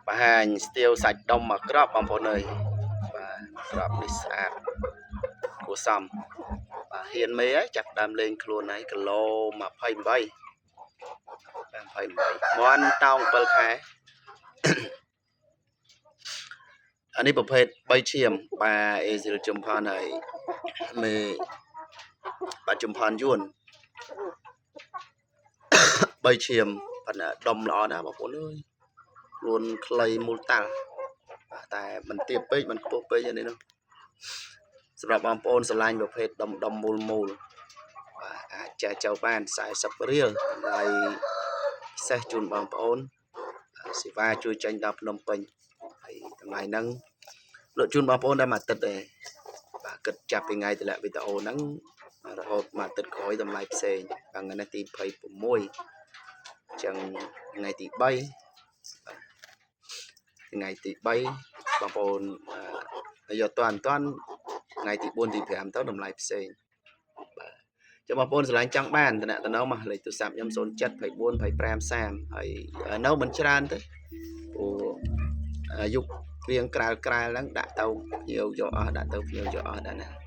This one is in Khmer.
បង្ហាញស្ទាវសាច់ដុំមកក្របបងប្អូនអើយបាទក្របនេះស្អាតគួរសមបាទហ៊ានមេហើយចាប់ដើមលេងខ្លួនហើយគីឡូ28បាទ28មន់តោង7ខែអានេះប្រភេទ3ឈាមបាទអេស៊ីលជំផនហើយមេបាទជំផនយួន3ឈាមប៉ុន្តែដុំល្អណាស់បងប្អូនអើយខ្លួនខ្លីមូលតាល់បាទតែមិនទៀបពេកមិនខ្ពស់ពេកទេនេះនោះសម្រាប់បងប្អូនស្រឡាញ់ប្រភេទដុំដុំមូលមូលបាទអាចចែកចៅបាន40រៀលតម្លៃពិសេសជូនបងប្អូនសេវាជួយចេញដល់ភ្នំពេញហើយតម្លៃហ្នឹងលក់ជូនបងប្អូនតែមួយអាទិត្យទេបាទគិតចាប់ពីថ្ងៃតម្លាក់វីដេអូហ្នឹងរហូតមួយអាទិត្យក្រោយតម្លៃផ្សេងបាទថ្ងៃនេះទី26អញ្ចឹងថ្ងៃទី3ថ្ងៃទី3បងប្អូនយកតាន់តាន់ថ្ងៃទី4ទី5ទៅតម្លៃផ្សេងបាទចាំបងប្អូនស្រឡាញ់ចង់បានតំណតំណងមកលេខទូរស័ព្ទខ្ញុំ07 24 25 30ហើយនៅមិនច្រើនទេព្រោះអាយុរៀងក្រែលក្រែលហ្នឹងដាក់ទៅភ្ញៀវយកអស់ដាក់ទៅភ្ញៀវយកអស់ដែរណា